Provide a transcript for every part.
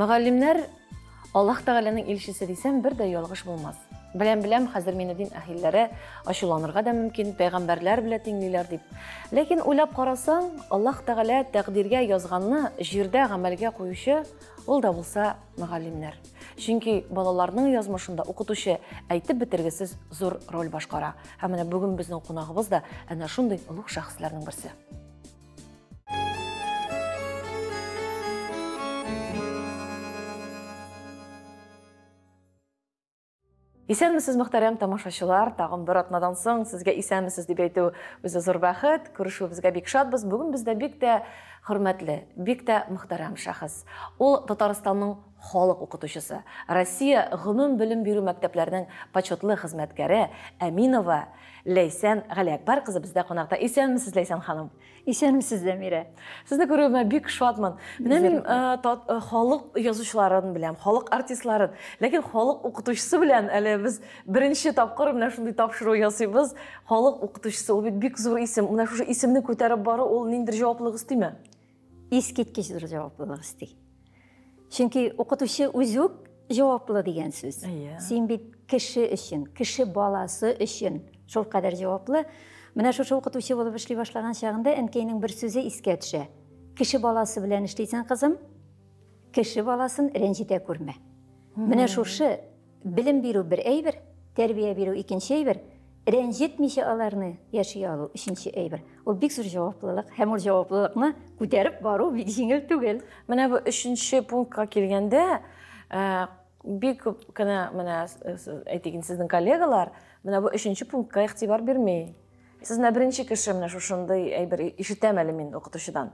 Мөгаллимнәр Аллаһ Тәгаләнең илчесе дисәм, бер дә ялгыш булмас. Беләм, беләм, хәзер мине дин әһелләре ачуланырга да мөмкин, пәйгамбәрләр белән тиңлиләр дип. Ләкин уйлап карасаң, Аллаһ Тәгалә тәкъдиргә язганны җирдә гамәлгә куючы ул да булса мөгаллимнәр. Чөнки балаларның язмышында укытучы әйтеп бетергесез зур роль башкара. Һәм менә бүген безнең кунагыбыз да әнә шундый олуг шәхесләрнең берсе. Исәнмесез, мөхтәрәм тамашачылар. Тагын бер атнадан соң сезгә исәнмесез дип әйтү үзе зур бәхет. Күрешүебезгә бик шатбыз. Бүген бездә бик тә хөрмәтле, бик тә мөхтәрәм шәхес. Ул Татарстанның халык укытучысы, Россия гомум белем бирү мәктәпләренең почетлы хезмәткәре Әминова Ләйсән Галиәкбәр кызы бездә кунакта. Исәнмесез, Ләйсән ханым. Исәнмесез, Зәмирә. Сезне күрүемә бик шатмын. Менә мин э, халык язучыларын беләм, халык артистларын, ләкин халык укытучысы белән әле без беренче тапкыр менә шундый тапшыру ясыйбыз. Халык укытучысы ул бит бик зур исем. Менә шушы исемне күтәреп бару ул ниндидер җаваплылык өстиме? Искиткеч зур җаваплылык өсти. Чөнки укытучы үзе үк җаваплы дигән сүз. Син бит кеше өчен, кеше баласы өчен шул кадәр җаваплы. Менә шушы укытучы булып эшли башлаган чагында әнкәйнең бер сүзе искә төшә. Кеше баласы белән эшлисең, кызым, кеше баласын рәнҗетә күрмә. Менә шушы Белем бирү бер әйбер, тәрбия бирү икенче әйбер, рәнҗетмичә аларны яши алу өченче әйбер. Ул бик зур җаваплылык һәм ул җаваплылыкны күтәреп бару бик җиңел түгел. Менә бу өченче пунктка килгәндә, э, бик күп кенә менә әйтик инде сезнең коллегалар менә бу өченче пунктка игътибар бирми. Сез менә беренче кеше менә шушындый әйбер ишетәм әле мин укытучыдан.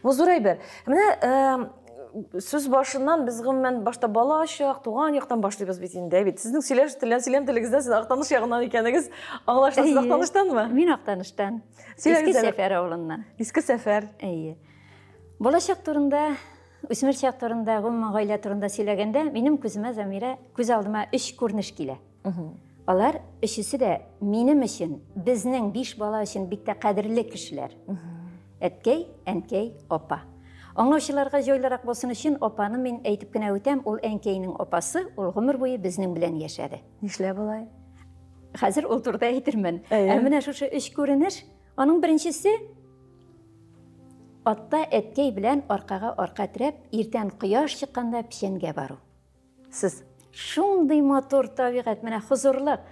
Бу зур әйбер. Менә э, сүз башыннан без гомумән башта бала чак, туган яктан башлыйбыз бит инде, бит. Сезнең сөйләш телен, сөйләм телегездән сез Актаныш ягыннан икәнегез аңлашыла. Сез Актаныштанмы? Мин Актаныштан. Иске Сәфәр авылыннан. Иске Сәфәр. Әйе. Балачак турында, үсмер чак турында, гомумән гаилә турында сөйләгәндә, минем күземә Замирә, күз алдыма өч күренеш килә. Алар өчесе дә минем өчен, безнең биш бала өчен бик тә кадерле кешеләр. Әткәй, әнкәй, апа. Аңлаучыларга җайлырак булсын өчен апаны мин әйтеп кенә үтәм, ул әнкәйнең апасы, ул гомер буе безнең белән яшәде. Нишләп алай? Хәзер ул турыда әйтермен. Ә менә шушы өч күренеш, аның беренчесе атта әткәй белән аркага арка терәп, иртән кояш чыкканда печәнгә бару. Сез шундый матур табигать, менә хозурлык.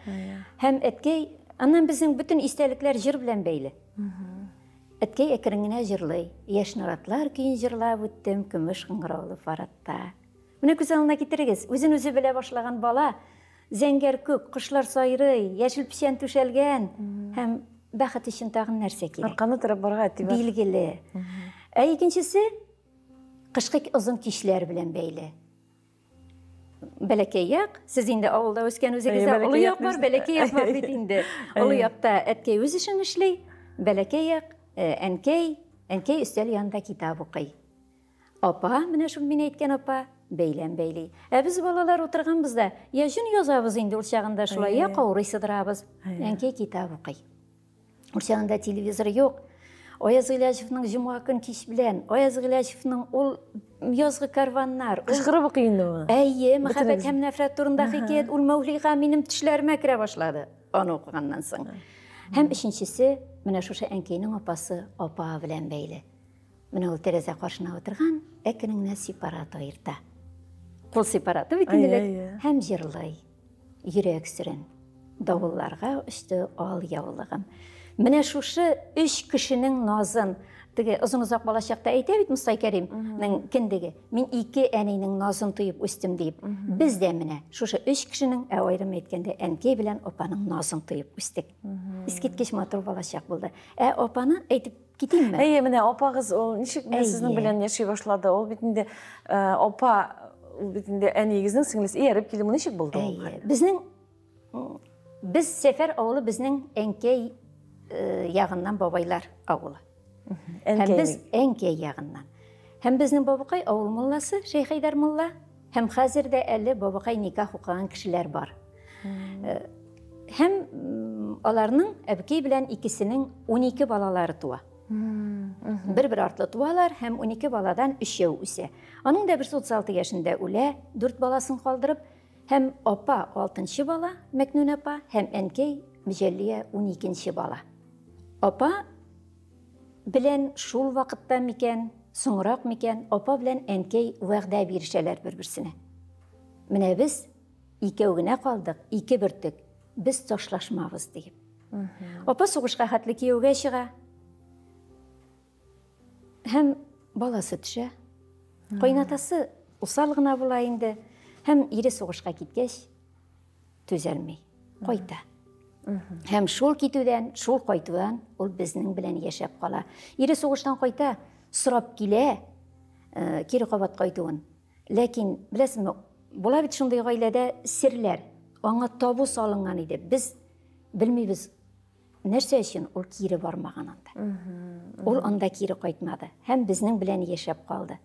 Һәм әткәй, аннан безнең бөтен истәлекләр җыр белән бәйле. Әткәй әкрен генә җырлый. Яшь наратлар көен җырлап үттем, көмеш кыңгыраулы фаратта. Менә күз алдына китерегез, үзен үзе белә башлаган бала, зәңгәр күк, кошлар сайрый, яшел печән түшәлгән һәм бәхет өчен тагын нәрсә кирәк? Арканы торып барга әти бар. Билгеле. Ә икенчесе кышкы озын кичләр белән бәйле. Бәләкәй як, сез инде авылда үскән үзегездә олы як бар, бәләкәй як бар бит инде. Олы якта әткәй үз эшен эшли, бәләкәй як, э, әнкәй, әнкәй өстәл янында китап укый. Апа, менә шул мин әйткән апа, бәйләм бәйли. Ә без балалар утырганбыз да, я җөн язабыз инде ул чагында шулай, я каурый сыдырабыз. Әнкәй китап укый. Ул чагында телевизор юк. Аяз Гыйләҗевның җомга көн кич белән, Аяз Гыйләҗевның ул язгы карваннар. Кычкырып укый инде ул. Әйе, мәхәббәт һәм нәфрәт турында хикәят ул Мәүлига минем төшләремә керә башлады. Аны укыганнан соң. Һәм өченчесе, менә шушы әнкәйнең апасы апа белән бәйле. Менә ул тәрәзә каршына утырган, әкрен генә сепарат аерта. Кул сепараты бит инде һәм җырлый. Йөрәк сөрен. Давылларга очты ал яулыгым. Менә шушы өч кешенең назын, теге озын-озак балачакта әйтә бит Мостай Кәримнең кендеге. Мин ике әнинең назын тоеп үстем дип. Без дә менә шушы өч кешенең, ә аерым әйткәндә, әнкәй белән апаның назын тоеп үстек. Искиткеч матур балачак булды. Ә апаны әйтеп китимме? Әйе, менә апагыз ул ничек менә сезнең белән яши башлады? Ул бит инде э, апа ул бит инде әниегезнең сеңлесе ияреп килде. Бу ничек булды ул? Әйе. Безнең без Сәфәр авылы безнең әнкәй э, ягыннан бабайлар авылы. Һәм без әнкәй ягыннан. Һәм безнең бабакай авыл мулласы Шәйхәйдәр мулла. Һәм хәзер дә әле бабакай никах укыган кешеләр бар. Э, һәм аларның әбекәй белән икесенең 12 балалары туа. Бер-бер артлы туалар һәм 12 баладан өчәү үсә. Аның да берсе 36 яшендә үлә, дүрт баласын калдырып, һәм апа алтынчы бала, Мәкнүн апа, һәм әнкәй Мөҗәллия 12 бала. Апа белән шул вакытта микән, соңрак микән, апа белән әнкәй вәгъдә бирешәләр бер-берсенә. Менә без икәү генә калдык, ике бөртек, без ташлашмабыз диеп. Апа сугышка хәтле кияүгә чыга. Һәм баласы төшә. Кайнатасы усал гына була инде. Һәм ире сугышка киткәч, түзәлми, кайта. Һәм шул китүдән, шул кайтудан ул безнең белән яшәп кала. Ире сугыштан кайта, сорап килә, кире кабат кайтуын. Ләкин, беләсезме, була бит шундый гаиләдә серләр. Аңа табу салынган иде. Без белмибез, нәрсә өчен ул кире бармаган анда. Ул анда кире кайтмады һәм безнең белән яшәп калды.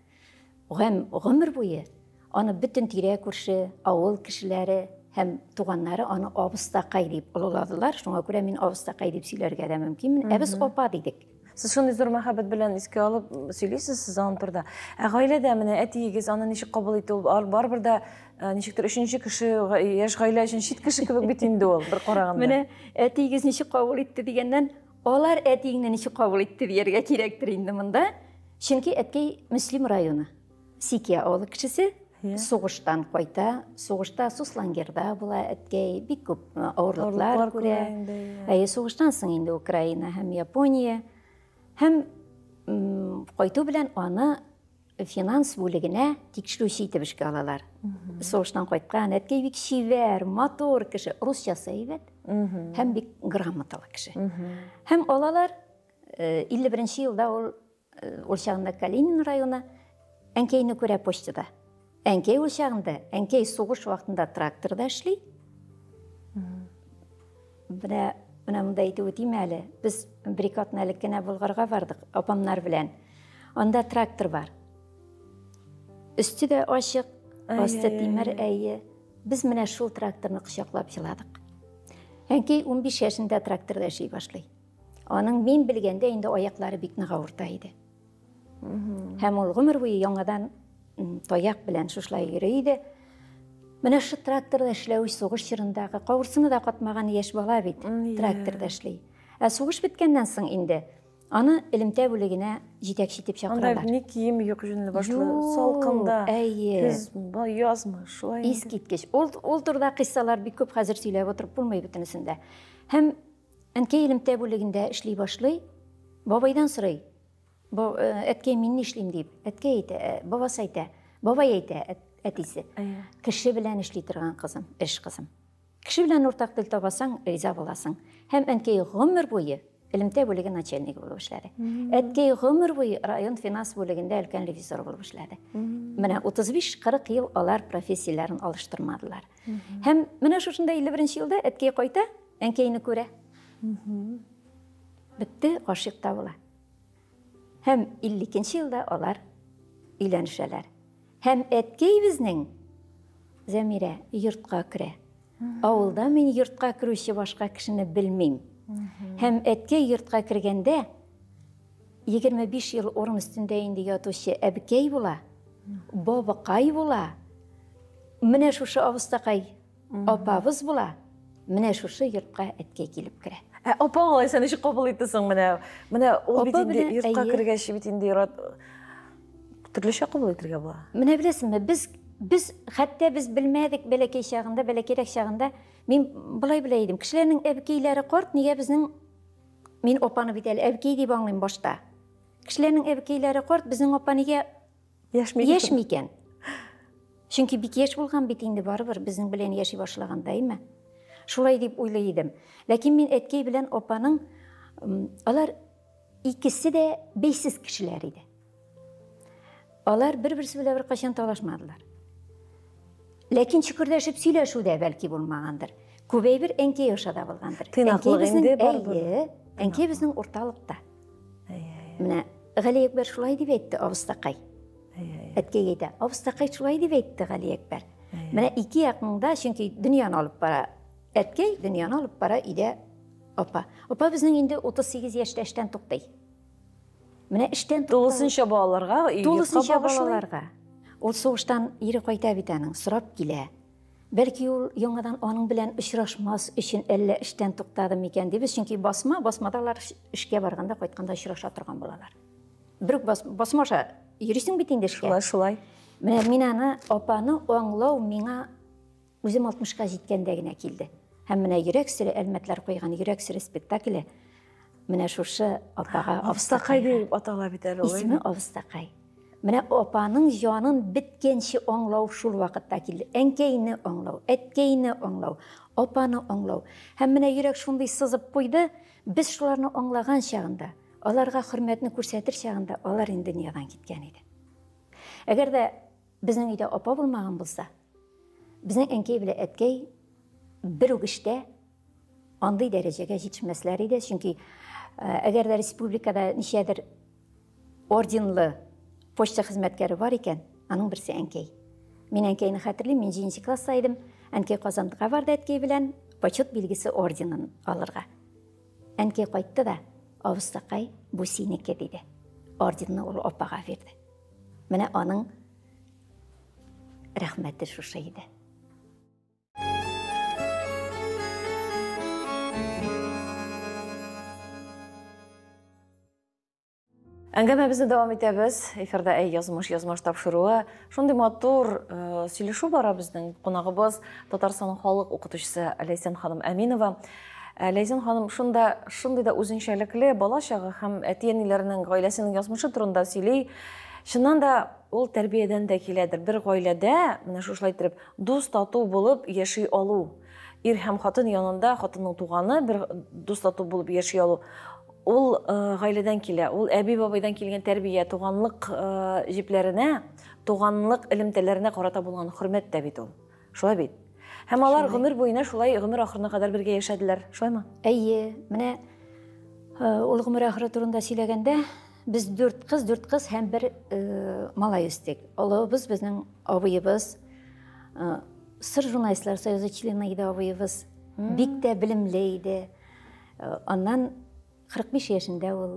Һәм гомер буе аны бөтен тирә күрше, авыл кешеләре һәм туганнары аны абыстакай дип олыладылар. Шуңа күрә мин абыстакай дип сөйләргә дә мөмкинмен. Ә без апа дидек. Сез шундый зур мәхәббәт белән искә алып сөйлисез сез аның турында. Ә гаиләдә менә әтиегез аны ничек кабул итте? Ул барыбер дә ничектер өченче кеше, яшь гаилә өчен чит кеше кебек бит инде ул, бер караганда. Менә әтиегез ничек кабул итте дигәннән, алар әтиеңне ничек кабул итте дияргә кирәктер инде монда. Чөнки әткәй Мөслим районы, Сикия авылы кешесе, сугыштан кайта, сугышта Суслангерда була әткәй, бик күп авырлыклар күрә. Әйе, сугыштан соң инде Украина һәм Япония. Һәм кайту белән аны финанс бүлегенә тикшерүче итеп эшкә алалар. Сугыштан кайткан әткәй бик чибәр, матур кеше, русчасы әйбәт һәм бик грамоталы кеше. Һәм алалар, 51 елда ул ул чагында Калинин районы, әнкәйне күрә почтада. Әнкәй ул чагында, әнкәй сугыш вакытында тракторда эшли. Менә монда әйтеп үтим әле. Без бер-ике атна элек кенә Болгарга бардык апамнар белән. Анда трактор бар. Өсте дә ачык, асты тимер, әйе. Без менә шул тракторны кочаклап еладык. Әнкәй 15 яшендә тракторда эшли башлый. Аның мин белгәндә инде аяклары бик нык авырта иде. Һәм ул гомер буе яңадан таяк белән шушылай йөри иде. Менә шу тракторда эшләү сугыш чорындагы кавырсыны да катмаган яшь бала бит тракторда эшли. Ә сугыш беткәннән соң инде аны элемтә бүлегенә җитәкче итеп чакыралар. Анда ни кием юк, җүнле башлы, салкында. Әйе. Көз, язмы, шулай. Искиткеч. Ул турыда кыйссалар бик күп, хәзер сөйләп утырып булмый бөтенесендә. Һәм әнкәй элемтә бүлегендә эшли башлый, бабайдан сорый. Әткәй, мин нишлим дип. Әткәй әйтә, бабасы әйтә, бабай әйтә, әтисе. Кеше белән эшли торган кызым, эш кызым. Кеше белән уртак тел табасаң, риза буласың. Һәм әнкәй гомер буе элемтә бүлеге начальнигы булып эшләде. Әткәй гомер буе район финанс бүлегендә өлкән ревизор булып эшләде. Менә 35-40 ел алар профессияләрен алыштырмадылар. Һәм менә шушында 51 елда әткәй кайта, әнкәйне күрә. Бетте, гашыйк та була. Һәм 52 елда алар өйләнешәләр. Һәм әткәй безнең Зәмирә йортка керә. Авылда мин йортка керүче башка кешене белмим. Һәм әткәй йортка кергәндә 25 ел урын өстендә инде ятучы әбекәй була, бабакай була. Менә шушы абыстакай апабыз була. Менә шушы йортка әткәй килеп керә. Ә апа алайса ничек кабул итте соң менә? Менә ул бит инде йортка кергәч бит инде төрлечә кабул итергә була. Менә беләсеңме, без хәтта без белмәдек бәләкәй чагында, бәләкәйрәк чагында мин болай белә идем. Кешеләрнең әбекәйләре карт, нигә безнең, мин апаны бит әле әбекәй дип аңлыйм башта. Кешеләрнең әбекәйләре карт, безнең апа нигә яшь микән? Чөнки бик яшь булган бит инде барыбер безнең белән яши башлаганда, әйме? Шулай дип уйлый идем. Ләкин мин әткәй белән апаның, алар икесе дә бәйсез кешеләр иде. Алар бер-берсе белән беркайчан талашмадылар. Ләкин чөкердәшеп сөйләшү дә бәлки булмагандыр. Күп әйбер әнкәй аша да булгандыр. Тыйнаклык инде барыбер. Әйе, әнкәй безнең урталыкта. Менә Галиәкбәр шулай дип әйтте абыстакай. Әткәй әйтә, абыстакай шулай дип әйтте Галиәкбәр. Менә ике якның да, чөнки дөньяны алып бара әткәй, дөньяны алып бара өйдә апа. Апа безнең инде 38 яшьтә эштән туктый. Менә эштән тулысынча балаларга, тулысынча балаларга. Ул сугыштан ире кайта бит аның, сорап килә. Бәлки ул яңадан аның белән очрашмас өчен әллә эштән туктады микән дибез, чөнки басма, басмада алар эшкә барганда, кайтканда очраша торган булалар. Бер үк басма аша йөрисең бит инде эшкә. Шулай, шулай. Менә мин аны, апаны аңлау миңа үзем 60-ка җиткәндә генә килде. Һәм менә Йөрәк сере, Әлмәтләр куйган Йөрәк сере спектакле менә шушы апага Абыстакай дип атала бит әле ул. Исеме Абыстакай. Менә апаның җанын беткәнче аңлау шул вакытта килде. Әнкәйне аңлау, әткәйне аңлау, апаны аңлау. Һәм менә йөрәк шундый сызып куйды, без шуларны аңлаган чагында, аларга хөрмәтне күрсәтер чагында алар инде дөньядан киткән иде. Әгәр дә безнең өйдә апа булмаган булса, безнең әнкәй белән әткәй бер үк эштә андый дәрәҗәгә җитешмәсләр иде, чөнки әгәр дә республикада ничәдер орденлы почта хезмәткәре бар икән, аның берсе әнкәй. Мин әнкәйне хәтерлим, мин 7 класста идем. Әнкәй Казанга барды әткәй белән почет билгесе орденын алырга. Әнкәй кайтты да, абыстакай, бу синеке, диде. Орденны ул апага бирде. Менә аның рәхмәте шушы иде. Әңгәмәбезне дәвам итәбез. Эфирда Әй язмыш язмыш тапшыруы. Шундый матур э, сөйләшү бара безнең. Кунагыбыз Татарстанның халык укытучысы Ләйсән ханым Әминова. Э, Ләйсән ханым шунда шундый да үзенчәлекле бала чагы һәм әти-әниләренең гаиләсенең язмышы турында сөйли. Чыннан да ул тәрбиядән дә киләдер. Бер гаиләдә менә шушылай итеп дус тату булып яши алу. Ир һәм хатын янында хатынның туганы бер дус тату булып яши алу. Ул э, гаиләдән килә, ул әби-бабайдан килгән тәрбия, туганлык э, җепләренә, туганлык элемтәләренә карата булган хөрмәт тә бит ул. Шулай бит. Һәм алар гомер буена шулай гомер ахырына кадәр бергә яшәделәр. Шулаймы? Әйе, менә э, ул гомер ахыры турында сөйләгәндә, без дүрт кыз, дүрт кыз һәм бер малай үстек. Олыбыз безнең абыебыз, Сыр журналистлар союзы члены иде абыебыз. Бик тә белемле иде. Аннан 45 яшендә ул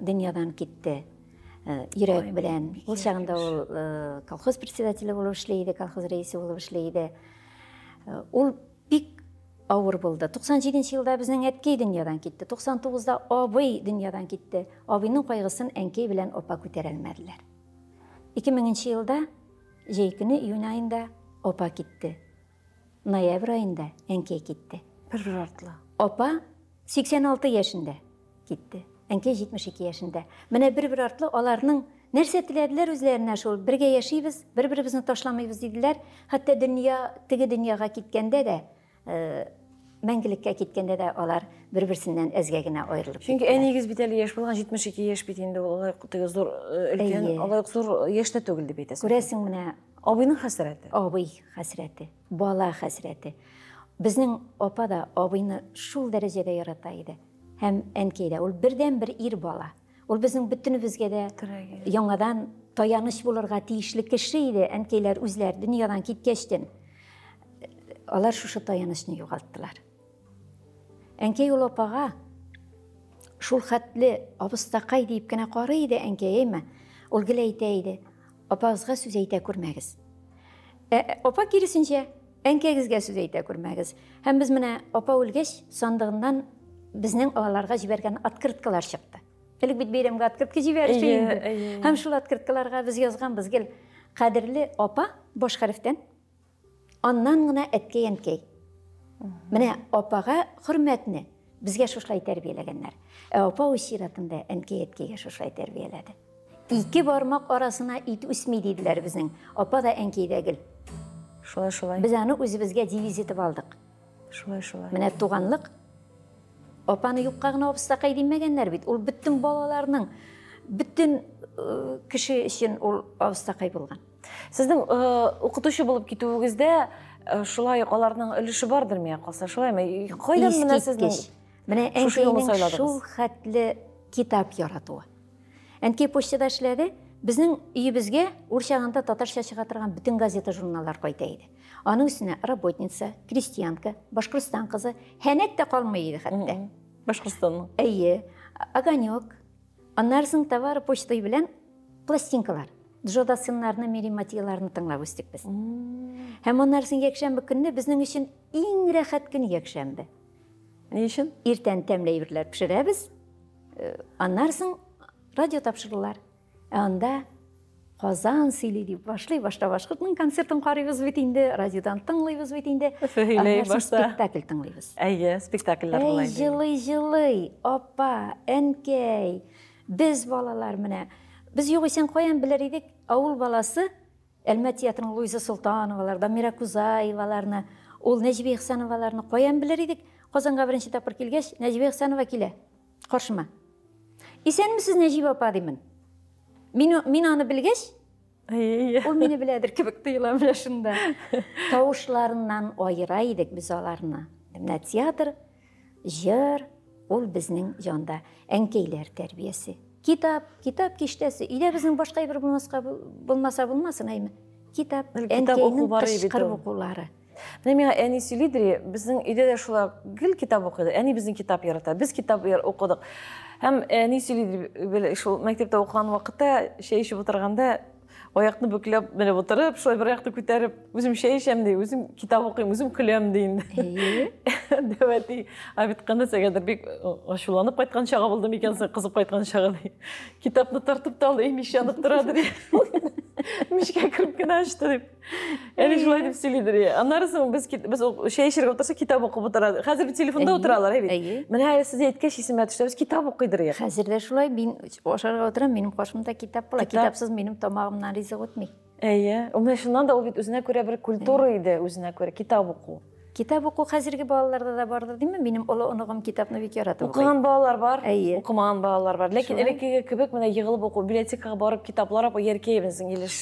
дөньядан китте. Йөрәк белән. Ул чагында ул колхоз председателе булып эшли иде, колхоз рәисе булып эшли иде. Ул бик авыр булды. 97 елда безнең әткәй дөньядан китте. 99-да абый дөньядан китте. Абыйның кайгысын әнкәй белән апа күтәрә алмадылар. 2000 елда җәй көне июнь аенда апа китте. Ноябрь аенда әнкәй китте. Бер-бер артлы. Апа 86 яшендә китте. Әнкәй 72 яшендә. Менә бер-бер артлы аларның нәрсә теләделәр үзләренә шул, бергә яшибез, бер-беребезне ташламыйбыз диделәр. Хәтта дөнья, теге дөньяга киткәндә дә, э, мәңгелеккә киткәндә дә алар бер-берсеннән әзгә генә аерылып Чөнки әниегез бит әле яшь булган, 72 яшь бит инде ул, алай теге зур э, өлкән, алай ук зур яшь тә түгел дип әйтәсең. Күрәсең менә. Абыйның хәсрәте. Абый хәсрәте, бала хәсрәте. Безнең апа да абыйны шул дәрәҗәдә ярата иде. Һәм әнкәй дә. Ул бердәнбер ир бала. Ул безнең бөтенебезгә дә яңадан таяныч булырга тиешле кеше иде. Әнкәйләр үзләре дөньядан киткәчтен алар шушы таянычны югалттылар. Әнкәй ул апага шул хәтле абыстакай диеп кенә карый иде әнкәй, әйме? Ул гел әйтә иде, апагызга сүз әйтә күрмәгез. Ә, апа киресенчә, әнкәгезгә сүз әйтә күрмәгез. Һәм без менә апа үлгәч, сандыгыннан безнең аларга җибәргән открыткалар чыкты. Элек бит бәйрәмгә открытка җибәреше инде. Һәм шул открыткаларга без язганбыз гел кадерле апа баш хәрефтән, аннан гына әткәй-әнкәй. Менә апага хөрмәтне безгә шушылай тәрбияләгәннәр. Ә апа үз чиратында әнкәй-әткәйгә шушылай тәрбияләде. Ике бармак арасына ит үсми диделәр безнең. Апа да әнкәй дә гел. Шулай, шулай. Без аны үзебезгә девиз итеп алдык. Шулай, шулай. Менә туганлык апаны юкка гына абыстакай димәгәннәр бит. Ул бөтен балаларның, бөтен э, кеше өчен ул абыстакай булган. Сезнең э, укытучы булып китүегездә э, шулай ук аларның өлеше бардыр миңа калса, шулаймы? Кайдан менә сезнең Менә әнкәйнең шул хәтле китап яратуы. Әнкәй почтада эшләде. Безнең өебезгә ул чагында татарча чыга торган бөтен газета, журналлар кайта иде. Аның өстенә Работница, Крестьянка, Башкортстан кызы, һәнәк тә калмый иде хәтта. Башкортстанның. Әйе, Огонек. Аннары соң товар почтой белән пластинкалар. Джо Дассеннарны, Мири Матияларны тыңлап үстек без. Һәм аннары соң якшәмбе көнне безнең өчен иң рәхәт көн якшәмбе. Ни өчен? Иртән тәмле әйберләр пешерәбез. Э, аннары соң радио тапшырулар. Ә анда Казан сөйли дип башлый, башта башкортның концертын карыйбыз бит инде, радиодан тыңлыйбыз бит инде. Сөйли башта. Спектакль тыңлыйбыз. Әйе, спектакльләр була инде. Җылый, җылый, апа, әнкәй, без балалар менә. Без югыйсә каян белер идек, авыл баласы Әлмәт театрының Луиза Солтановалар, Дамира Кузаеваларны, ул Нәҗибә Ихсановаларны каян белер идек? Казанга беренче тапкыр килгәч, Нәҗибә Ихсанова килә каршыма. Исәнмесез, Нәҗибә апа, димен. Мин, мин аны белгәч, ул мине беләдер кебек тоела менә шунда. Тавышларыннан аера идек без аларны. Менә театр, җыр, ул безнең җанда. Әнкәйләр тәрбиясе. Китап, китап киштәсе. Өйдә безнең башка әйбер булмаска булмаса булмасын, әйме. Китап, әнкәйнең кычкырып укулары. Менә миңа әни сөйлидер, безнең өйдә дә шулай гел китап укыды. Әни безнең китап ярата. Без китап укыдык. Һәм әни сөйлидер, шул мәктәптә укыган вакытта чәй эчеп утырганда аякны бөкләп менеп утырып, шулай бер якты күтәреп, үзем чәй эчәм ди, үзем китап укыйм, үзем көләм ди инде. Дәү әти обедка нәрсәгәдер бик ачуланып кайткан чагы булды микән соң, кызып кайткан чагы ди. Китапны тартып та алды, мич янып тора ди. Мичкә кереп кенә ачты дип. Әни шулай дип сөйлидер. Аннары соң без без чәй эчәргә утырсак, китап укып утыра. Хәзер бит телефонда утыралар, әй бит. Менә әле сез әйткәч исемә төште, без китап укыйдыр. Хәзер дә шулай, мин ашарга утырам, минем каршымда китап була. Китапсыз минем тамагымнан ризык үтми. Әйе. Ул менә чыннан да ул бит үзенә күрә бер культура иде, үзенә күрә китап уку. Китап уку хәзерге балаларда да бардыр димме? Минем олы оныгым китапны бик яратып укый. Укыган балалар бар, укымаган балалар бар. Ләкин элеккеге кебек менә егылып уку, библиотекага барып китаплар алып, Яркәй безнең Илеш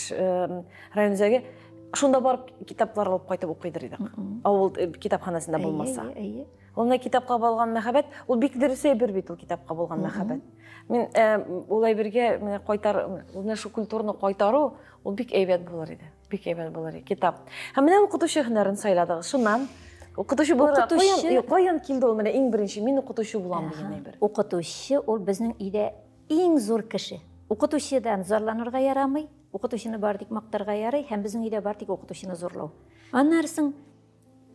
район үзәге, шунда барып китаплар алып кайтып укыйдыр идек. Авыл китапханәсендә булмаса. Әйе, әйе. Ул менә китапка булган мәхәббәт, ул бик дөрес әйбер бит ул китапка булган мәхәббәт. Мин ул әйбергә менә кайтар, менә шул культураны кайтару, ул бик әйбәт булыр иде. Бик әйбәт булыр иде китап. Һәм менә укытучы һөнәрен сайладыгыз. Шуннан укытучы булырга каян, каян килде ул менә иң беренче мин укытучы булам дигән әйбер? Укытучы ул безнең өйдә иң зур кеше. Укытучыдан зарланырга ярамый, укытучыны бар тик мактарга ярый һәм безнең өйдә бар тик укытучыны зурлау. Аннары соң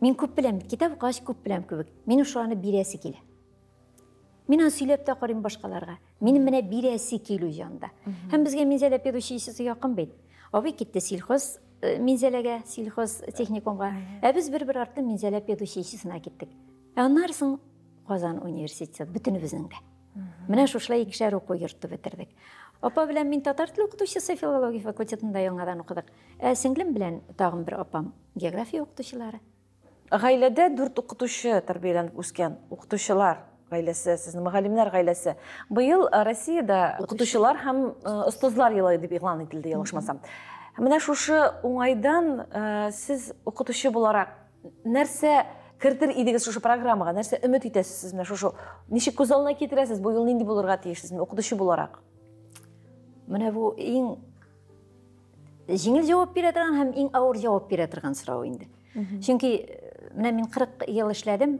мин күп беләм, китап укыгач күп беләм кебек. Минем шуларны бирәсе килә. Мин аны сөйләп тә карыйм башкаларга. Минем менә бирәсе килү җанда. Һәм безгә Минзәлә педучилищесы якын бит. Абый китте сельхоз э, Минзәләгә, сельхоз техникумга. Ә без бер-бер артлы Минзәлә педучилищесына киттек. Ә аннары соң Казан университеты бөтенебезнең дә. Менә шушылай икешәр уку йорты бетердек. Апа белән мин татар теле укытучысы филология факультетында яңадан укыдык. Ә сеңлем белән тагын бер апам география укытучылары. Гаиләдә дүрт укытучы тәрбияләнеп үскән, укытучылар гаиләсе, сезнең мөгаллимнәр гаиләсе. Быел э, Россиядә укытучылар һәм э, остазлар елы дип игълан ителде, ялгышмасам. Менә шушы уңайдан э, сез укытучы буларак нәрсә кертер идегез шушы программага, нәрсә өмет итәсез сез менә шушы, ничек күз алдына китерәсез, бу ел нинди булырга тиеш сез укытучы буларак? Менә бу иң җиңел җавап бирә торган һәм иң авыр җавап бирә торган сорау инде. Чөнки э, менә мин 40 ел эшләдем.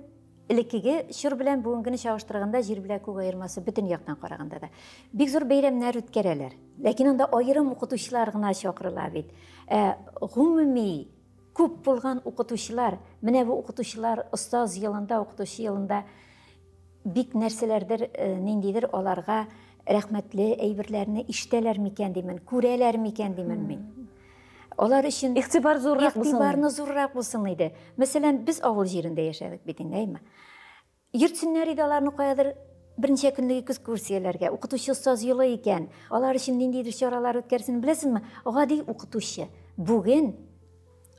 Элеккеге чор белән бүгенгене чагыштырганда җир белән күк аермасы бөтен яктан караганда да. Бик зур бәйрәмнәр үткәрәләр. Ләкин анда аерым укытучылар гына чакырыла бит. Ә гомуми күп булган укытучылар, менә бу укытучылар остаз елында, укытучы елында бик нәрсәләрдер, э, ниндидер аларга рәхмәтле әйберләрне ишетәләр микән димен, күрәләр микән димен мин. Алар өчен игътибар зуррак булсын. Игътибарны зуррак булсын иде. Мәсәлән, без авыл җирендә яшәдек бит инде, әйме? Йөртсеннәр иде аларны каядыр берничә көнлек экскурсияләргә. Укытучы остаз елы икән. Алар өчен ниндидер чаралар үткәрсен, беләсеңме? Гади укытучы. Бүген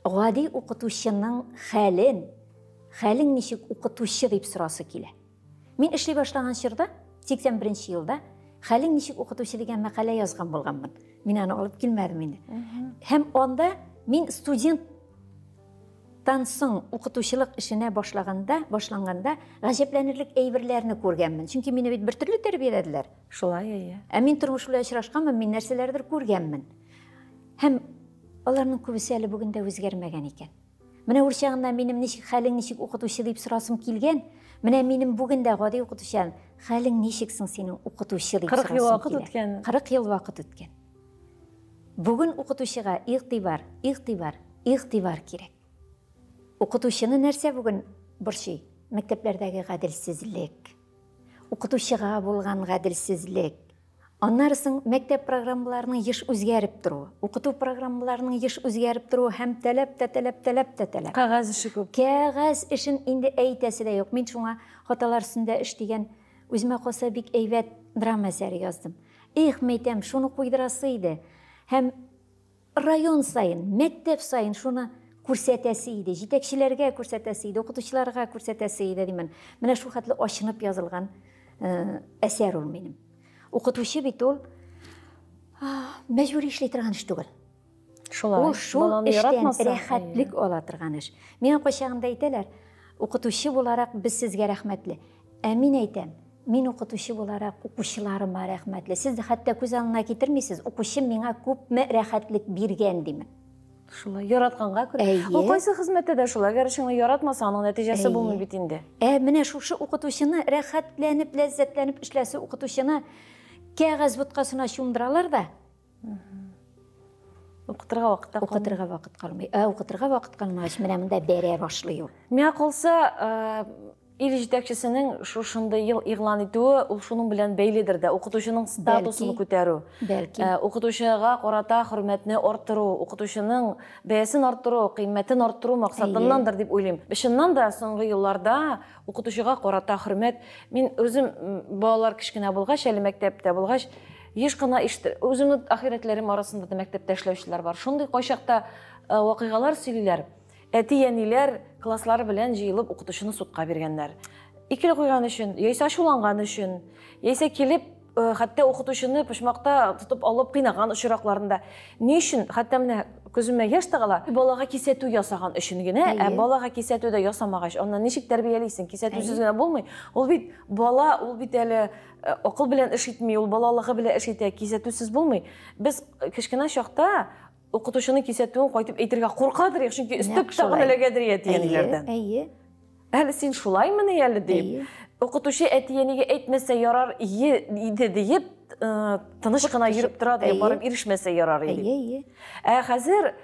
гади укытучының хәлен, хәлең ничек укытучы дип сорасы килә. Мин эшли башлаган чорда, 81 елда, хәлең ничек укытучы дигән мәкалә язган булганмын. Мин аны алып килмәдем инде. Һәм анда мин студенттан соң укытучылык эшенә башлаганда, башланганда гаҗәпләнерлек әйберләрне күргәнмен. Чөнки мине бит бер төрле тәрбияләделәр. Шулай, әйе. Ә мин тормыш белән очрашканмын, мин нәрсәләрдер күргәнмен. Һәм аларның күбесе әле бүген дә үзгәрмәгән икән. Менә ул чагында минем ничек хәлең ничек укытучы дип сорасым килгән. Менә минем бүген дә гади укытучы Хәлең ничек соң синең, укытучы, дип 40 ел вакыт үткән. 40 ел вакыт үткән. Бүген укытучыга игътибар, игътибар, игътибар кирәк. Укытучыны нәрсә бүген борчый? Мәктәпләрдәге гаделсезлек. Укытучыга булган гаделсезлек. Аннары соң мәктәп программаларының еш үзгәреп торуы, укыту программаларының еш үзгәреп торуы һәм таләп тә таләп, таләп тә таләп. Кәгазь эше күп. Кәгазь эшен инде әйтәсе дә юк. Мин шуңа Хаталар өстендә эш дигән үземә калса бик әйбәт драма әсәре яздым. Эх, мәйтәм, шуны куйдырасы иде. Һәм район саен, мәктәп саен шуны күрсәтәсе иде, җитәкчеләргә күрсәтәсе иде, укытучыларга күрсәтәсе иде димен. Менә шул хәтле ачынып язылган әсәр ул минем. Укытучы бит ул мәҗбүри эшли торган эш түгел. Шулай. Ул шул эштән рәхәтлек ала торган эш. Миңа кайчагында әйтәләр, укытучы буларак без сезгә рәхмәтле. Ә мин әйтәм, мин укытучы буларак укучыларыма рәхмәтле. Сез хәтта күз алдына китермисез, укучым миңа күпме рәхәтлек биргән димен. Шулай, яратканга күрә. Ул кайсы хезмәттә дә шулай, әгәр эшеңне яратмаса, аның нәтиҗәсе булмый бит инде. Ә менә шушы укытучыны рәхәтләнеп, ләззәтләнеп эшләсе укытучыны кәгазь боткасына чумдыралар да. Укытырга вакыт та калмый. Укытырга вакыт калмый. Ә укытырга вакыт калмагач, менә монда бәрә башлый ул. Миңа калса, ил җитәкчесенең шушындый ел игълан итүе ул шуның белән бәйледер дә. Укытучының статусын күтәрү. Бәлки. Укытучыга карата хөрмәтне арттыру, укытучының бәясен арттыру, кыйммәтен арттыру максатыннандыр дип уйлыйм. Чыннан да соңгы елларда укытучыга карата хөрмәт, мин үзем балалар кечкенә булгач, әле мәктәптә булгач, еш кына үземнең ахирәтләрем арасында да мәктәптә эшләүчеләр бар. Шундый кайчакта вакыйгалар сөйлиләр. Әти-әниләр класслары белән җыелып укытучыны судка биргәннәр. Икеле куйган өчен, яисә ачуланган өчен, яисә килеп, хәтта укытучыны почмакта тотып алып кыйнаган очракларында. Ни өчен? Хәтта менә күземә яшь тыгыла. Балага кисәтү ясаган өчен генә, ә балага кисәтү дә ясамагач, аннан ничек тәрбиялисең? Кисәтүсез генә булмый. Ул бит бала, ул бит әле акыл белән эш итми, ул балалыгы белән эш итә, кисәтүсез булмый. Без кечкенә чакта укытучының кисәтүен кайтып әйтергә куркадыр, чөнки өстәп тагын эләгәдер әти-әниләрдән. Әйе. Әле син шулаймыни әле дип. Укытучы әти-әнигә әйтмәсә ярар иде диеп, тыныч кына йөреп тора дип, барып ирешмәсә ярар иде. Әйе. Ә хәзер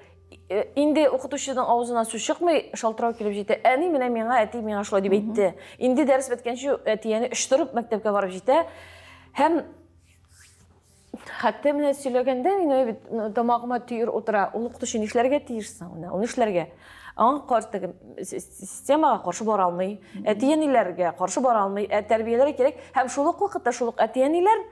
инде укытучының авызыннан сүз чыкмый, шалтырау килеп җитә. Әни менә миңа, әти миңа шулай дип әйтте. Инде дәрес беткәнче әти-әни өштереп мәктәпкә барып җитә. Һәм хәтта менә сөйләгәндә минем бит тамагыма төер утыра. Ул укытучы нишләргә тиеш соң? Менә ул нишләргә? Аңа каршы теге системага каршы бара алмый, әти-әниләргә каршы бара алмый, ә тәрбияләргә кирәк. Һәм шул ук вакытта шул ук әти-әниләр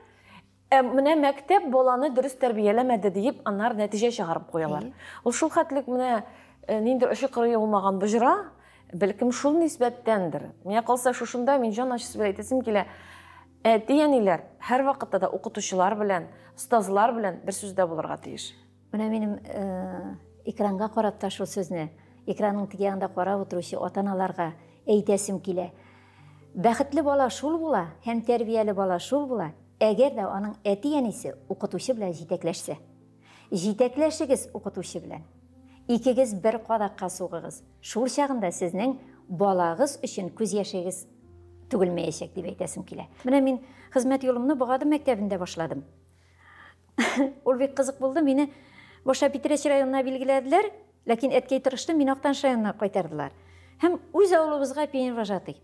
менә мәктәп баланы дөрес тәрбияләмәде диеп, аннары нәтиҗә чыгарып куялар. Ул шул хәтлек менә ниндидер очы кырые булмаган боҗра, бәлкем шул нисбәттәндер. Миңа калса шушында мин җан ачысы белән әйтәсем килә. Әти-әниләр һәр вакытта да укытучылар белән, остазлар белән бер сүздә булырга тиеш. Менә минем экранга карап та шул сүзне, экранның теге ягында карап утыручы ата-аналарга әйтәсем килә. Бәхетле бала шул була һәм тәрбияле бала шул була, әгәр дә аның әти-әнисе укытучы белән җитәкләшсә. Җитәкләшегез укытучы белән. Икегез бер кадакка сугыгыз. Шул чагында сезнең балагыз өчен күз яшегез түгелмәячәк дип әйтәсем килә. Менә мин хезмәт юлымны Богады мәктәбендә башладым. Ул бик кызык булды. Мине башта Питрәч районына билгеләделәр, ләкин әткәй тырышты, мине Актаныш районына кайтардылар. Һәм үз авылыбызга пионервожатый.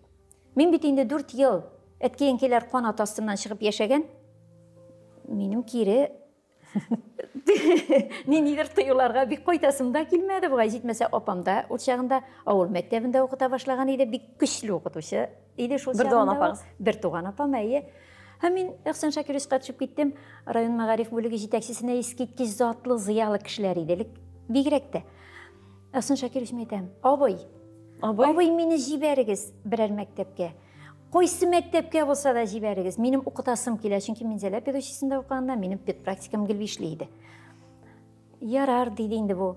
Мин бит инде 4 ел әткәй-әнкәйләр канат астыннан чыгып яшәгән. Минем кире ниндидер тыюларга бик кайтасым да килмәде бугай. Җитмәсә, апам да ул чагында авыл мәктәбендә укыта башлаган иде, бик көчле укытучы иде шул Бер туган чагында ул. апагыз. Бер туган апам, әйе. Һәм мин Әхсән Шакировичка төшеп киттем. Район мәгариф бүлеге җитәкчесенә искиткеч затлы, зыялы кешеләр иде элек, бигрәк тә. Әхсән Шакирович, мин әйтәм, абый, Абый? абый, мине җибәрегез берәр мәктәпкә. Кайсы мәктәпкә булса да җибәрегез. Минем укытасым килә, чөнки Минзәлә педучилищесында укыганда минем педпрактикам гел бишле иде. Ярар, диде инде бу.